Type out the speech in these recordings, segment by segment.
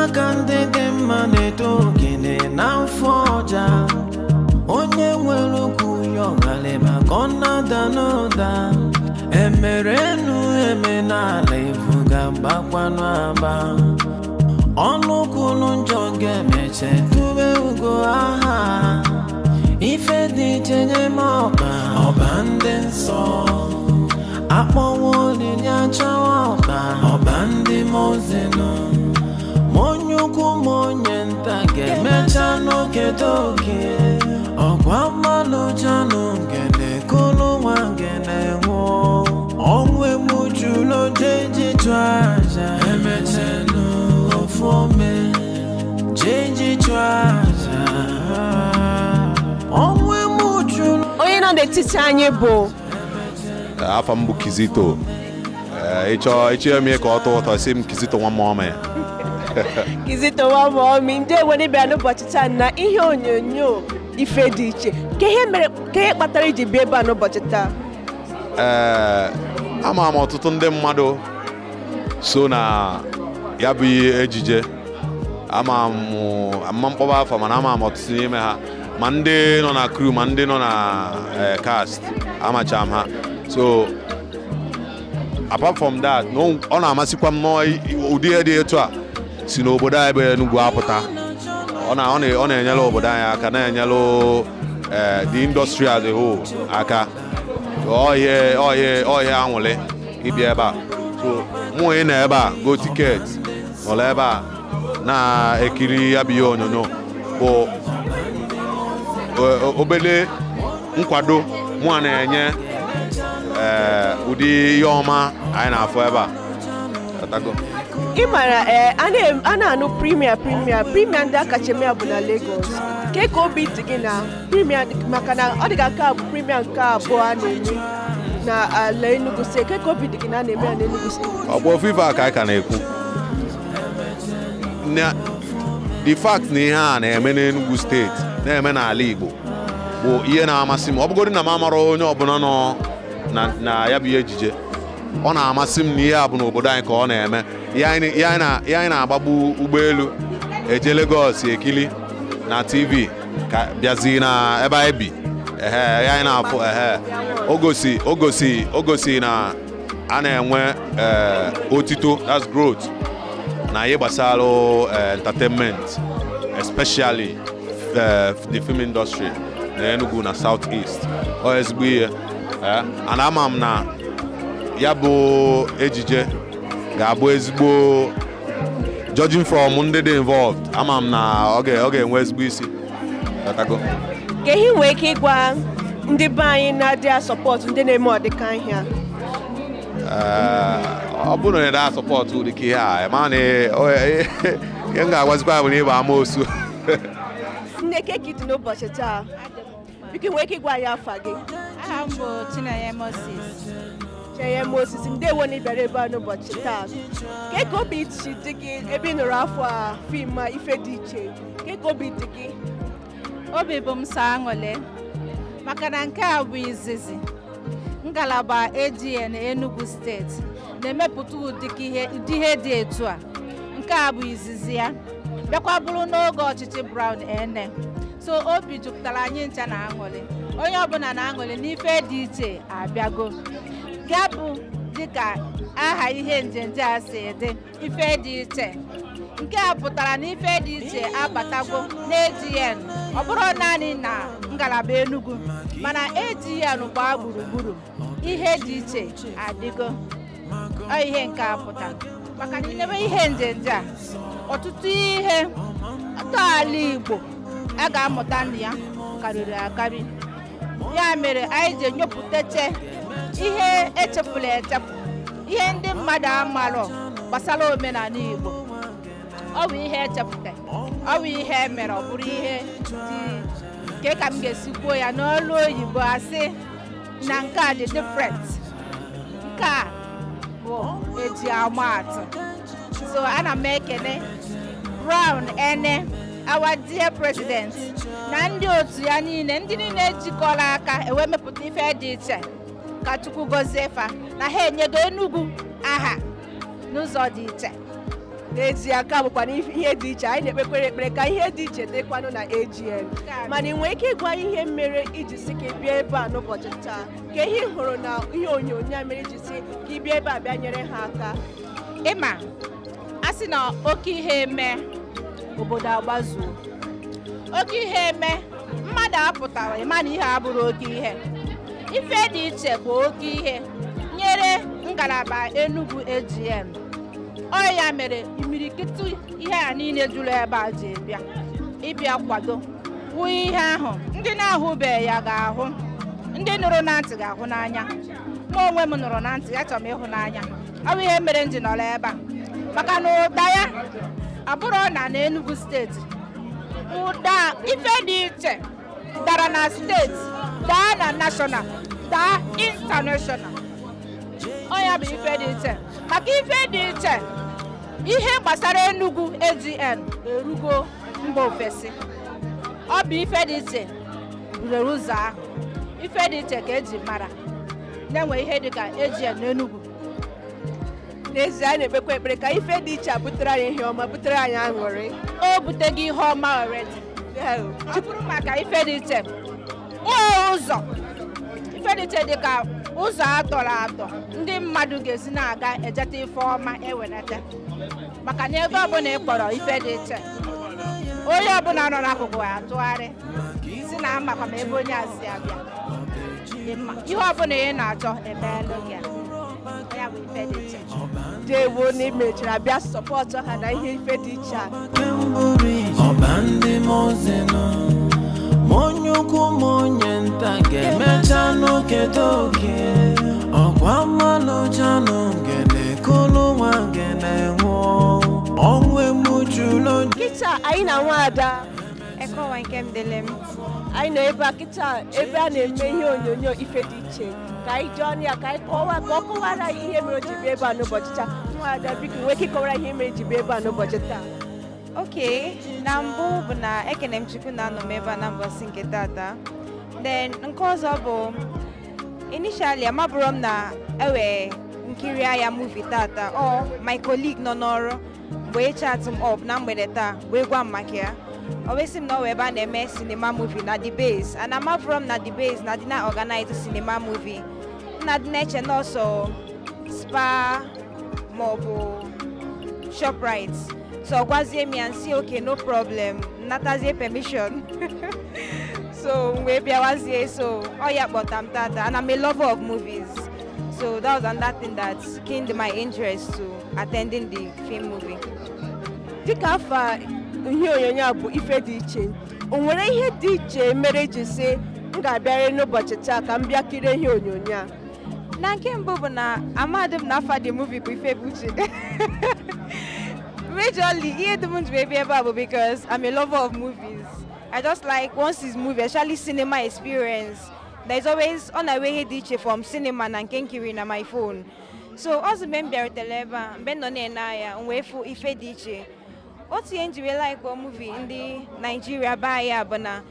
Ụmụaka ndị dị mma na-eto ogene na mfụ ọja. Onye nwere ukwu ya ọghalịba ka ọ na-ada n'ụda. Emerenu eme n'ala efu ga-agbakwanụ agba. Ọnụ kwulu njọ ga-emeche tube ugo aha. Ife dị iche nye m ọkpa ọba ndị nsọ. Akpọnwụ olili achọwa ọkpa ọba ndị mozinụ. Ma onye ukwu ma onye nta ga-emecha n'okedo oke. Ọkwa mmanụ chanụ ngene kụlụ nwa ngene nwụọ. Ọnwụ egbuchulu jeji chụọ aja. Emechenụ ofu ome jeji chụọ aja. Ọnwụ egbuchulu. Onye nọ n'etiti anyị bụ Afa m bụ Kizito. Ee, ịchọ eme ka ọ tọọ ụtọ, sị m Kizito nwa mmụọ ya. Kizito Nwamọmi, ndewo n'ịbịa n'ụbọchị taa na ihe onyonyo Ife Dị Iche. Ka ihe mere, ka ihe kpatara iji bịa ebe a n'ụbọchị taa? Ee, ama m ọtụtụ ndị mmadụ so na ya bụ ihe ejije. Ama m ama mkpọba afọ, mana ama m ọtụtụ n'ime ha, ma ndị nọ na crew, ma ndị nọ na cast, amacha m ha. So apart from that, no, ọ na-amasịkwa m nọọ ụdị ihe dị etu a si n'obodo anyị bụ Enugu apụta. Ọ na-enyere obodo anyị aka, na-enyere the industry as a whole aka. Ọ ihe anwụlị ịbịa ebe a. So mụ onye nọ ebe a go ticket nọrọ ebe a na-ekiri ya bụ ihe onyonyo bụ obele nkwado mụ a na-enye ụdị ihe ọma anyị na-afụ ebe a. Ghọtago? Ị mara, ee, a na-anụ premiere, premiere, premiere ndị a kacha eme ya bụ na Lagos. Ke ka obi dị gị na premiere, maka na ọ dị ka nke a bụ premiere nke abụọ a na-eme na ala Enugu Steeti? Ke ka obi dị gị na a na-eme ya n'Enugu Steeti? Ọ bụ ofu ife a ka anyị ka na-ekwu na the fact na ihe a na-eme n'Enugu Steeti, na-eme n'ala Igbo, bụ ihe na-amasị m. Ọ bụgodị na m amara onye ọbụla nọ na ya bụ ihe ejije, ọ na-amasị m na ihe a bụ n'obodo anyị ka ọ na-eme. Ihe anyị na-agbagbu ụgbọelu eje Lagos ekili na TV ka bịazi na ebe anyị bi. Ehe, ihe anyị na-afụ, ehe, o gosi na a na-enwe otito, that's growth na ihe gbasara entertainment, especially the film industry na Enugu na South East. Ọ ezigbo ihe. And ama m na ya bụ ejije ga-abụ ezigbo, judging from ndị dị involved, ama m na ọ ga-enwe ezigbo isi. Ghọtago? Ka ihe nwee ike ịgwa ndị be anyị na-adị a-support ndị na-eme ọdịka ihe a? Ee, ọ bụrụ na ị na-a-support ụdịka ihe a, ma na ihe m ga-agwazikwa ya bụ na ịbụ amoosu. Nne, ke ka ị dị n'ụbọchị taa? Biko, nwee ike ịgwa anyị afa gị? Aha m bụ Chinenye Moses. Chinenye Moses, ndewo na ị bịara ebe a n'ụbọchị taa. Ke ka obi si dị gị ebe ị nụrụ afọ a film a Ife Dị Iche? Ke ka obi dị gị? Obi bụ m sọ aṅụrị maka na nke a bụ izizi ngalaba AGN Enugu Steeti na-emepụta ụdị ihe dị etu a. Nke a bụ izizi ya, bịakwa bụrụ n'oge ọchịchị Brown Ene. So obi jupụtara anyị ncha na aṅụrị. Onye ọbụla na-aṅụrị n'ife dị iche abịago. Ya bụ, dịka aha ihe njenje a si dị, Ife Dị Iche, nke a pụtara na ife dị iche abatago n'AGN. Ọ bụrụ naanị na ngalaba Enugu, mana AGN gbaa gburugburu, ihe dị iche adịgo. Ọ ihe nke a pụtara, maka na inebe ihe njenje a, ọtụtụ ihe ntọala Igbo a ga-amụta na ya karịrị akarị. Ya mere anyị ji enyopụtache ihe echefula echefu, ihe ndị mmadụ amarọ gbasara omenala Igbo. Ọ bụ ihe echepụta, ọ bụ ihe emere, ọ bụrụ ihe dị nke ka m ga-esi kwuo ya n'olu oyibo, asị na nke a dị different, nke a bụ eji ama atụ. So ana m ekene Brown Ene, our dear president, na ndị otu ya niile, ndị niile jikọrọ aka ewee mepụta Ife Dị Iche. Ka Chukwu gọzie fa na ha enyego Enugu aha n'ụzọ dị iche. N'ezie, nke a bụkwa na ihe dị iche. Anyị na-ekpekwere ekpere ka ihe dị iche dịkwanụ na AGN. Mana ị nwere ike ịgwa anyị ihe mere iji si ka ị bịa ebe a n'ụbọchị taa, ka ihe ị hụrụ na ihe onyonyo a mere iji si ka ị bịa ebe a bịa nyere ha aka? Ịma a sị na oke ihe eme, obodo agbazuo. Oke ihe eme, mmadụ apụtara, ịma na ihe abụrụ oke ihe. Ife dị iche bụ oke ihe nyere ngalaba Enugu AGN. Ọ ya mere imirikiti ihe a niile juru ebe a ji bịa ịbịa kwado wuo ihe ahụ. Ndị na-ahụbeghị ya ga-ahụ, ndị nụrụ na ntị ga-ahụ n'anya. Mụ onwe m nụrụ na ntị, achọrọ m ịhụ n'anya. Ọ bụ ihe mere m ji nọrọ ebe a, maka na ụda ya abụrụ na Enugu Steeti, ụda ife dị iche dara na steeti, daa na national, daa international. Ọ ya bụ ife dị iche, maka ife dị iche, ihe gbasara Enugu AGN erugo mba ofesi. Ọ bụ ife dị iche rere ụzọ ahụ. Ife dị iche ka eji mara na-enwe ihe dịka AGN n'Enugu. N'ezie, anyị na-ekpekwa ekpere ka ife dị iche a butere anyị ihe ọma, butere anyị aṅụrị. O buteghị ihe ọma already. Ọ bụrụ maka ife dị iche, ụzọ ife dị iche dị ka ụzọ atọrọ atọ ndị mmadụ ga-esi na-aga ejeta ife ọma ewenata, maka na ebe ọbụla ị kpọrọ ife dị iche, onye ọbụla nọ n'akụkụ ya atụgharị si na amakwa m ebe onye a si abịa. Dị mma, ihe ọbụla ị na-achọ emeelụ gị ya. Ya bụ ife dị iche. Dewo na imechara bịa support ha na ihe ife dị iche a. Ọba ndị mozinụ, ma onye ukwu ma onye nta ga-emecha n'oketa oke. Ọkwa mmanụ chanụ ngene kụlụ nwa ngene nwụọ ọnwụ emujulo. Kịta anyị na nwaada Ekowa nke m dịlị m. Anyị nọ ebe a kịta, ebe a na-eme ihe onyonyo ife dị iche, ka anyị jụọ ọnụ ya, ka anyị kọwaa, ka ọ kọwara anyị ihe mere o ji bịa ebe a n'ụbọchị taa. Nwaada, biko, nwee ike ịkọwara ihe mere ji bịa ebe a n'ụbọchị taa? Ok, na mbụ bụ na ekene m Chukwu na anọ m ebe a na mbọsị nke tata. Then nke ọzọ bụ, initially amabụrụ m na ewe nkiri anya movie tata. Ọ my colleague nọ n'ọrụ wee chat m up na mgbede taa wee gwa m maka ya. O wee sị m na ọ wee ebe a na-eme cinema movie na the base, and amabụrụ m na the base na dị na organize cinema movie. Nna dị na-eche nọọsụ Spar maọbụ Shoprite. So ọ gwazie m ya, nsị okay, no problem, natazie permission, so m wee bịawazie. So ọ ya kpọta m tata, and I'm a lover of movies, so that was another thing that keened my interest to attending the film movie. Dịka afa ihe onyonyo a bụ ife dị iche, o nwere ihe dị iche mere iji sị m ga-abịarị n'ụbọchị taa ka m bịa kirie ihe onyonyo a? Na nke mbụ bụ na amadị m na afa the movie bụ ife bụ uche. Majorly, ihe dum m ji wee bịa ebe a bụ because I'm a lover of movies. I just like, once it's movie, especially cinema experience, there's always ọ na-enwe ihe dị iche from cinema na nke nkiri na my phone. So ọzọ mgbe m bịarutere ebe a, mgbe m nọ na-ene anya, m wee fụ ife dị iche. Otu ihe m ji wee like movie ndị Nigeria baa ya bụ na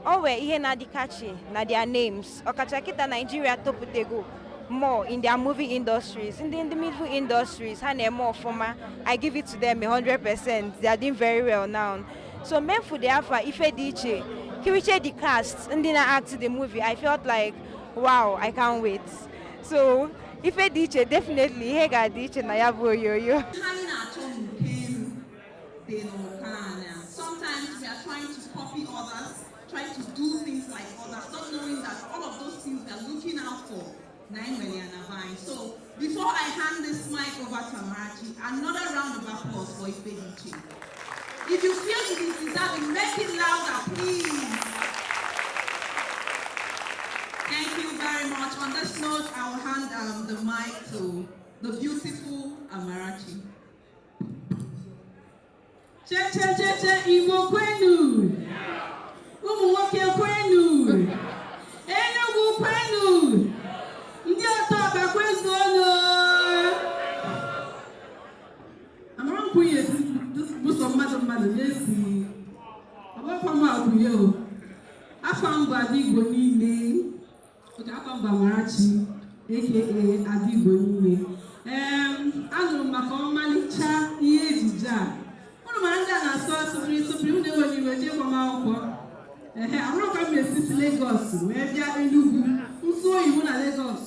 o nwee ihe na-adị catchy na their names, ọkacha kịta Nigeria topụtego more in their movie industries, ndị movie industries ha na-eme ọfụma. I give it to them 100%. They are doing very well now. So mmefu the afa ife dị iche, kiriche the cast ndị na-act the movie, I felt like, wow, I can't wait. So ife dị iche, definitely ihe ga-adị iche na ya bụ oyoyo. Ihe anyị na-achọ n'uko elu dị n'ụkọ anya. Sometimes we are trying to copy others, trying to do things like others, not knowing that all of those things we are looking out for, na anyị nwere ya na be anyị. So before I hand this mic over to Amarachi, another round of applause for Ifediche. If you feel it is deserving, make it louder, please. Thank you very much. On this note, I will hand the mic to the beautiful Amarachi. Che che che che, Igbo kwenu! Ụmụ nwoke kwenu! Enugu kwenu! Ndị ọtọ kwezuonu! Amara m kwunye esi bụsọ mmadụ mmadụ na-esi ọgbakwa m akwụnye o. Afọ m bụ Ada Igbo niile. Oke afọ m bụ Amarachi, aka Ada Igbo niile. Ee, anụrụ m maka ọmalịcha ihe ejije a. Oyibo ejekwa m akwụkwọ. Ehe, ahụrụkwa m esi si Lagos wee bịa Enugu, nsụ oyibo na Lagos,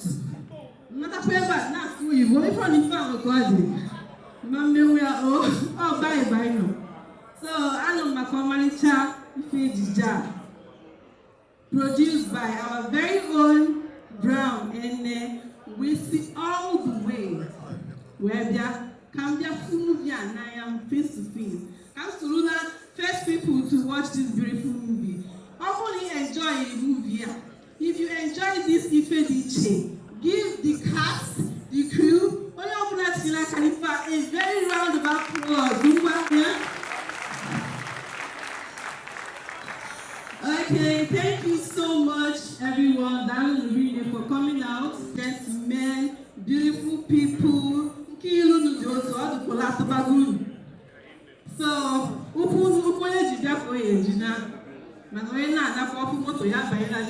nnatakwa ebe a na-asụ oyibo. Ife na ife ahụ ka ọ dị ma mmenwu ya o ọ baị baị nọ. So anụ m maka ọmarịcha ife ejije a produced by our very own Brown Ene. We see all the way wee bịa ka m bịa fụ movie a n'anya m face to face, ka m soro na first people to watch this beautiful movie. Ọ bụrụ na ị enjoy the movie a, if you enjoy this ife dị iche, give the cast, the crew, onye ọbụla tinyere aka n'ife a, a very round of applause. Ngwa ya. Okay, thank you so much, everyone. Daalụ rinne for coming out. Gentlemen, beautiful people. Nke ilu unu dị otu ọ dịkwala atụbago unu. So, ụkwụ ụkwụ onye ji bịa ka o ya eji na mana onye na-anakwa ọkụ moto ya banyela.